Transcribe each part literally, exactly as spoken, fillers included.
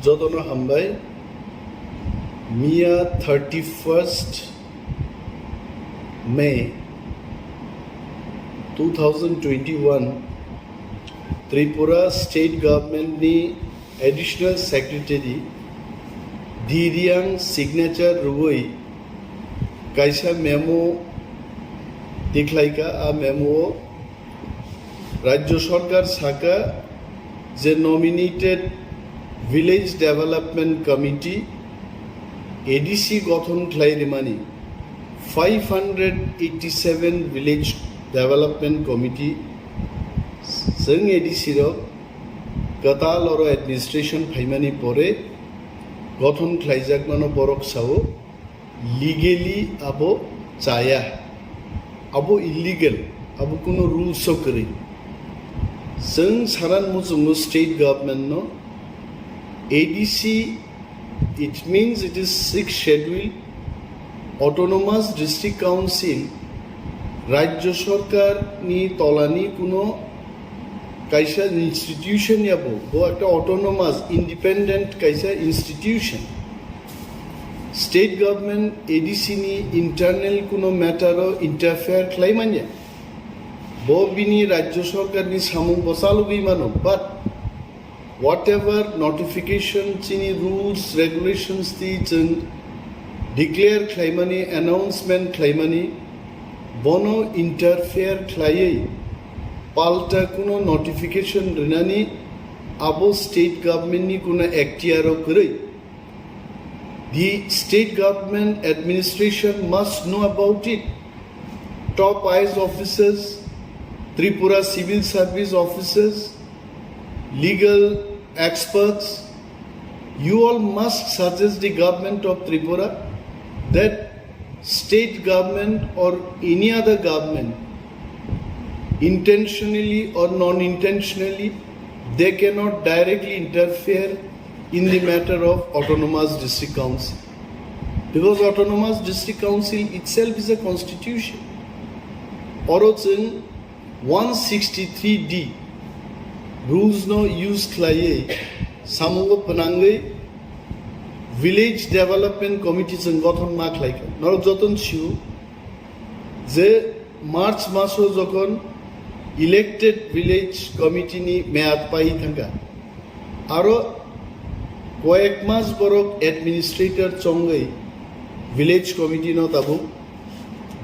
Jotono hambai. Miya thirty-first May two thousand twenty-one, Tripura State Government ni Additional Secretary Diriang signature rwui kaisa memo tikhlaika. A memo o Rajya Sarkar saka je nominated Village Development Committee, A D C, gothon khlai rimani. Five hundred eighty-seven Village Development Committee chwng A D C rok kwtal oro administration phaimani pore gothon khlaijakmano borok sao. Legally abo chaya, abo illegal, abo kuno rules o kwrwi. Chwng saran muchungo state government no A D C, it means it is sixth schedule, autonomous district council, Rajya Sarkar ni tolani kuno kaisa institution ya bo, bo ekta autonomous, independent kaisa institution. State government A D C ni internal kuno matter o interfere khlai manya. Bo bini Rajya Sarkar ni samung bo chalogwi mano, but whatever notification chini rules, regulations ti chwng declare khlaimani, announcement khlaimani, bono interfere khlaiwi palta kuno notification rinani abo state government ni kuno ekhtiar o kwrwi. The state government administration must know about it. Top I A S officers, Tripura civil service officers, legal experts, you all must suggest the government of Tripura that state government or any other government, intentionally or non-intentionally, they cannot directly interfere in the matter of autonomous district council, because autonomous district council itself is a constitution. Oro chwng one sixty-three D rules no use khlaiwi samungo pwnangwi village development committee chwng gothon ma khlaikha. Norok joton sio je March maso jokhon elected village committee ni meyad pai thangkha, aro koyek mas borok administrator chongwi village committee no tabuk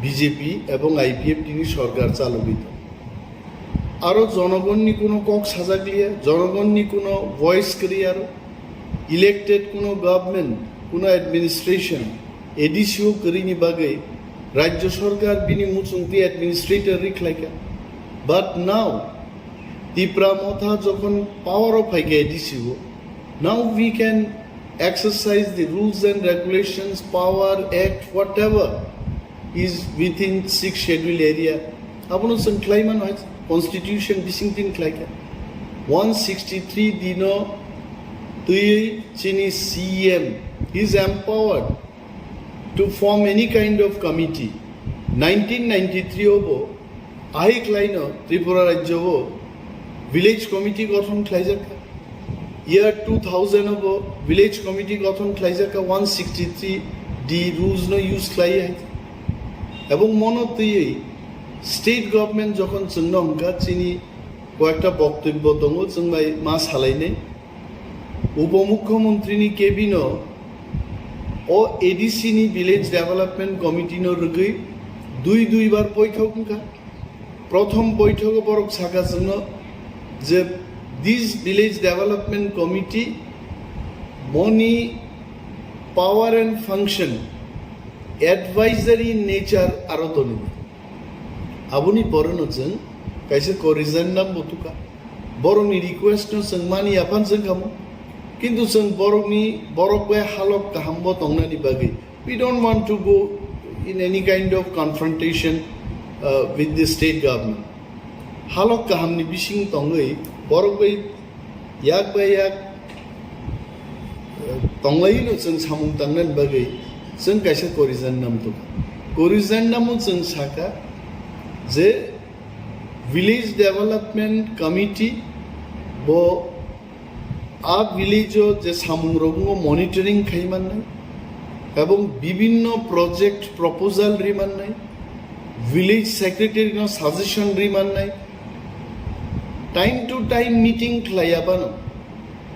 B J P ebong I P F T ni sorkar chalogwi tong. Aro jonogonni kuno kok sajakliya, jonogonni kuno voice kwrwi aro. Elected kuno government, kuno administration, A D C o kwrwini bagwi Rajya Sarkar bini muchungtwi administrator rikhlaikha. But now, Tipra Motha jokhon power o phaikha A D C o, now we can exercise the rules and regulations, power, act, whatever is within sixth schedule area. Abono chwng khlai mano hai constitution bising tin khlaikha. One sixty-three D no twiwi chini C M is empowered to form any kind of committee. Nineteen ninety-three o bo ahik laino Tripura rajyo o village committee gothon khlaijakha. Year two thousand o bo village committee gothon khlaijakha, one sixty-three D rules no use khlaiwi hai. Ebong mono twiwi state government jokhon chwngno hwnkha, chini koyekta boktobyo tongo, chwng bai ma salainai. Upomukhyamantri ni cabin o o A D C ni village development committee no rwgwi dui dui bar boithok wngkha. Prothom boithogo borok saka chwngno je this village development committee boni power and function advisory nature aro toni. Aboni pore no chwng kaisa corrigendum bo tukha. Borokni request no chwng mani aphan chwng kamo. Kintu chwng borokni, borok bai halok kaham bo tongnani bagwi we don't want to go in any kind of confrontation, uh, with the state government. Halok kahamni bising tongwi borok bai yak bai yak, uh, tonglaino chwng samung tangnani bagwi chwng kaisa corrigendum tukha. Corrigendum o chwng sakha je Village Development Committee bo A village o je samung rokno monitoring khai mannai, ebong bibinno project proposal ri mannai, village secretary no suggestion ri mannai, time to time meeting khlaiya bano,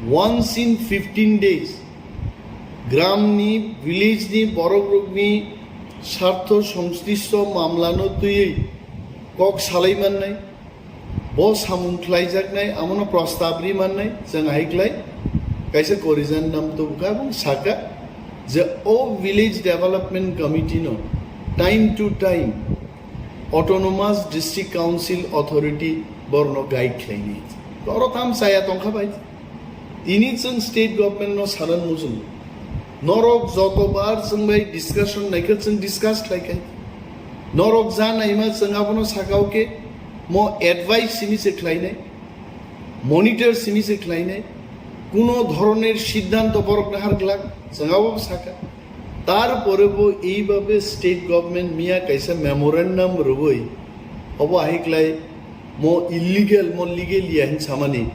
once in fifteen days, gram ni, village ni borok rokni sartho songslishto mamla no twiwi kok salai mannai, bo samung khlaijaknai, amono prostab ri mannai, chwng ahai khlai kaisa corrigendum tubukha, ebong saka je o village development committee no time to time autonomous district council authority borno guide khlainai. Oro tam chaya tongkha bai. Tini chwng state government no sanan mujung. Norok jotobar chwng bai discussion naikha chwng discuss khlaikhai. Norok ja naima chwng abono sakao khe mo advice simi se khlainai, monitor simi se khlainai, kuno dhoroner siddhanto borok nahar glak chwng abo saka. Tarpore bo eibabe state government miya kaisa memorandum rwui obo ahai khlai mo illegal, mo legal ya hin samani.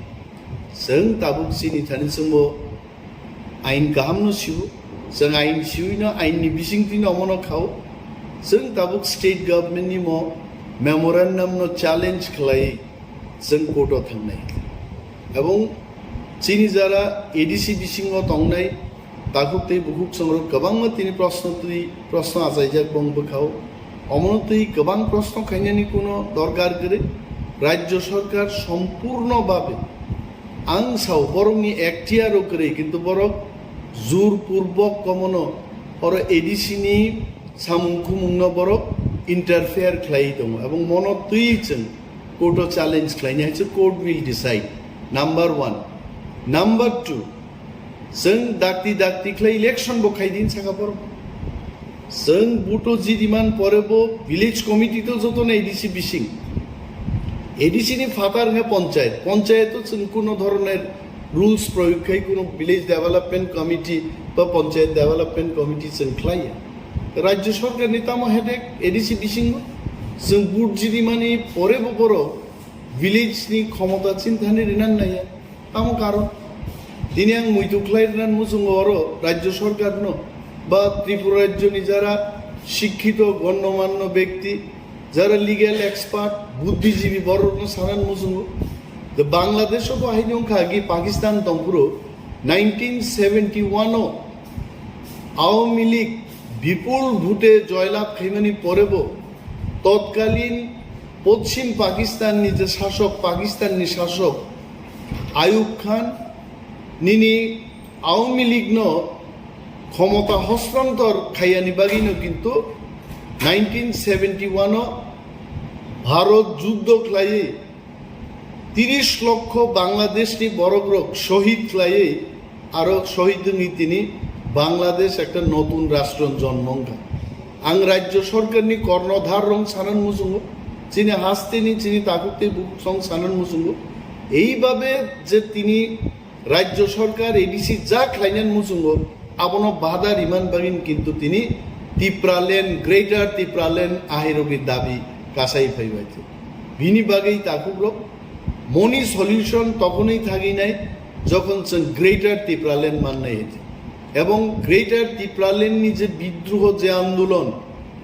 Chwng tabuk chini thani chwngbo ain kaham no siu, chwng ain siui no ain ni bising twi no omo no khao. Chwng tabuk state government ni mo memorandum no challenge khlai chwng court o thangnai. Ebong chini jara A D C bisingo tongnai takhuk tei bukhuk songrok kwbangma tini proshno twi proshno achaijak bong bwkhao. Omono twi kwbang proshno khainani kuno dorkar kwrwi. Rajya sarkar sompurno babe ang sao borokni ekhtiaro kwrwi, kintu borok jur purbok komono oro A D C ni samung khumungno borok interfere khlai tongo, ebong mono twi chwng court o challenge khlainai hai se court will decide. Number one. Number two, chwng dakti dakti khlai election bo khai din saka borok. Chwng buto jidiman pore bo village committee to joto na A D C bising. A D C ni phatar wngkha panchayat. Panchayat o chwng kuno dhoroner rules proyog khai kuno village development committee ba panchayat development committee chwng khlaiya. Rajya sarkar ni tamo headache A D C bisingo? Chwng vote jidimani pore bo borok village ni khomota chinthani rinan naiya. Tamo karon? Tini ang muitu khlai rinan muchungo oro Rajya sarkar no ba Tripura Rajya ni jara shikkito gonnomanno bekti, jara legal expert, buddhijibi borokno sanan muchungo. The Bangladesh o bo haino wngkha agi Pakistan tongphuru nineteen seventy one o Awami League bipul bhute joylab khaimani pore bo totkalin Poschim Pakistan ni je sasok, Pakistan ni sasok Ayub Khan nini Awami League no khomota hostantor khaiyani bagwi no kintu nineteen seventy one o Bharot juddo khlaiwi tiris lokho Bangladesh ni borok rok shohid khlaiwi aro shohid wngwi tini Bangladesh ekta notun rashtra jonmo wngkha. Ang Rajya sarkar ni kornodhar rok sanan muchungo, chini haste ni chini takhuk tei bukhuk song sanan muchungo. Eibabe je tini Rajya sarkar A D C ja khlainan muchungo, abono bada riman bagin kintu tini Tipraland, Greater Tipraland ahirogwi dabi kasai phaibai. Bini bagwi takhukrok moni solution tokhonwi thaginai jokhon chwng Greater Tipraland mannai hete. Ebong Greater Tipraland ni je bidroho je andolon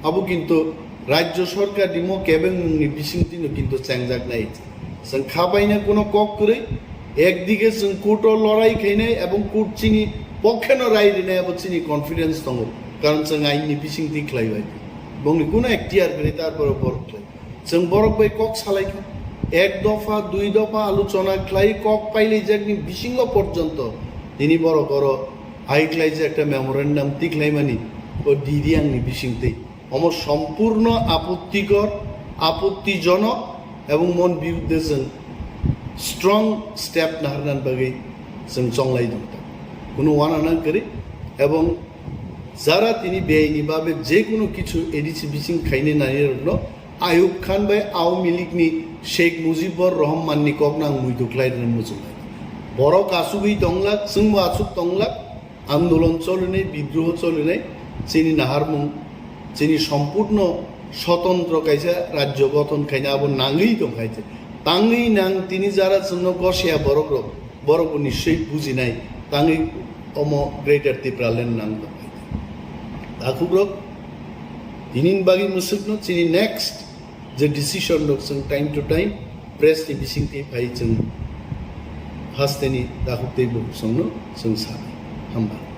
abo kintu Rajya sarkar ni mo kebengmung ni bisingtwi no kintu chengjaknai hete. Chwng khabaina kuno kok kwrwi, ekdige chwng court o lorai khainai ebong court chini pokheno rai rinai abo chini confidence tongo, karon chwng ain ni bisingtwi khlaibai. Bongni kuno ekhtiar kwrwi tarpore borok khlai. Chwng borok bai kok salaikha, ek dopha, dui dopha alochona khlai kok pailaijakni bisingo porjonto tini borok oro hai khlaijak ekta memorandum tikhlaimani o D D ang ni bisingtwi. Omo sompurno apottikor, apottijonok ebong mon biruddhe chwng strong step naharnani bagwi chwng chonglai tongkha. Kuno uanana kwrwi ebong jara tini beaini babe je kuno kichu A D C bising khainai narirokno Ayub Khan bai Awami League ni Sheikh Mujibur Rahman ni kok nang muitu khlai rwna muchungnai. Borok asugwi tonglak, chwngbo asuk tonglak, andolon cholinai, bidroho cholinai, chini naharmung, chini sompurno sotantro kaisa rajyo gothon khaina abo nangwi tongkhaite. Tangwi nang tini jara chwngno gosiya borok rok, Borok bo nischoi bujinai tangwi omo Greater Tipraland nang tongkha. Takhukrok, tinini bagwi mwswkno chini next je decision rok chwng time to time press ni bisingtwi phai chwng hasteni takhuk tei bukhuk songno chwng sanai. Hamba.